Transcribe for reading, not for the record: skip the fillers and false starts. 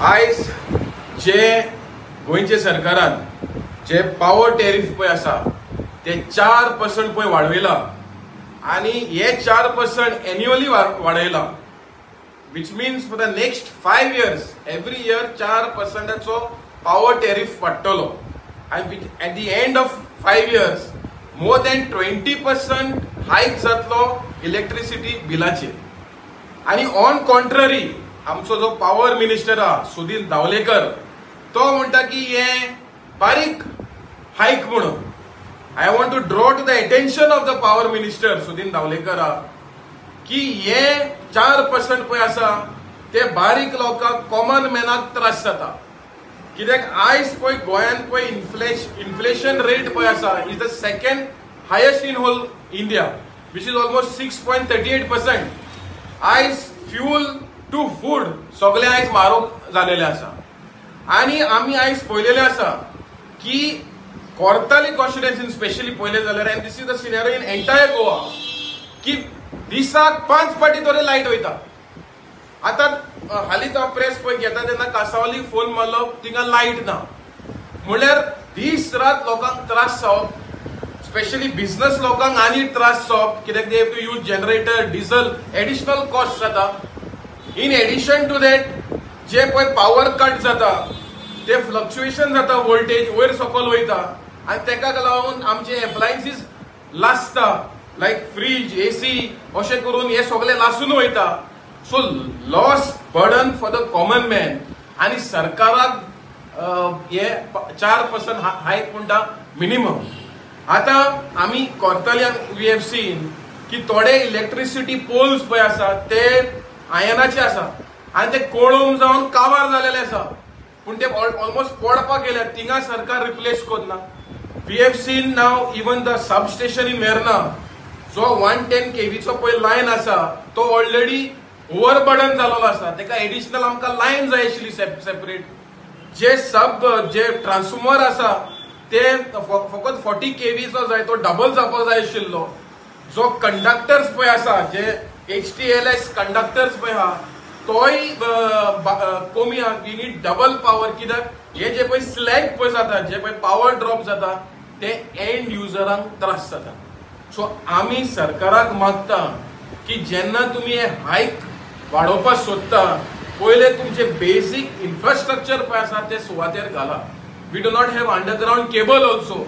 आयज जे गोंयचे सरकारान जे पावर टॅरीफ पळय आसा ते 4% पळय वाडयला आनी हे 4% एन्युअली वाडयला, which means for the next 5 years every year 4%चो power tariff वाडटलो आनी at the end of 5 years more than 20% hike जातलो इलेक्ट्रिसिटी बिलाचेर. आनी ऑन कॉन्ट्ररी आमचो जो पावर मिनिस्टर आहा सुधीर दावलेकर तो म्हणटा की हे बारीक हायक म्हणून. I want to draw to the attention of the power minister Sudin Dhavlekar आहा की हे 4% पळय आसा ते बारीक लोकांक, कॉमन मॅनाक त्रास जाता. कित्याक आयज पळय गोंयांत पळय इन्फ्लेशन रेट पळय आसा is the second highest in whole India, which is almost 6.38%. आयज फ्युल टू फूड सगळे आयज म्हारग जालेले आसा आनी आमी आयज पळयलेले आसा की कोर्ताली कॉन्स्टिट्युएन्सीन स्पेशली पळयलें जाल्यार, and this is the scenario in entire Goa, की दिसाक 5 फावटी तरी लायट वयता. आतां हालींच हांव प्रेस पळय घेता तेन्ना कासावली फोन मारलो, थिंगा लायट ना. म्हणल्यार दीस रात लोकांक त्रास जावप, स्पेशली बिझनस लोकांक आनी त्रास जावप, कित्याक they have to use generator, diesel, additional cost जाता. इन एडिशन टू that जे पळय पावर कट जाता ते फ्लक्च्युएशन जाता, वोल्टेज वयर सकयल वयता आनी तेका लागून आमचे एप्लायन्सीस लासता, लायक फ्रीज, एसी अशें करून हे सगळे लासून वयता. So loss burden for the common man. आनी सरकाराक हे 4% हायक म्हणटा मिनिमम. आतां आमी कोर्ताल्यान we have seen की थोडे इलेक्ट्रिसिटी पोल्स पळय आसा ते आयनाचे आसा आनी ते कोळून जावन काबार जालेले आसा, पूण ते ऑलमोस्ट पडपाक गेल्या, थिंगा सरकार रिप्लेस करना. We have seen now even the sub station in Verna जो 110 केवीचो पळय लायन आसा तो ऑलरेडी ओवरबर्डन जाल्लो आसा, तेका एडिशनल आमकां लायन जाय आशिल्ली सेपरेट. जे सब जे ट्रान्सफॉर्मर आसा ते फकत 40 केवीचो जाय, तो डबल जावपाक जाय आशिल्लो. जो कंडक्टर्स पळय आसा, जे HTLS conductors पळय आहा तोय कमी आहा. We need double power, कित्याक हे जे पळय स्लॅग पळय जाता, जे पळय पावर ड्रॉप जाता ते एंड युजरांक त्रास जाता. सो आमी सरकाराक मागता की जेन्ना तुमी हे हायक वाडोवपाक सोदता पयले तुमचे बेसीक इन्फ्रास्ट्रक्चर पळय आसा ते सुवातेर घाला. We do not have underground cable also.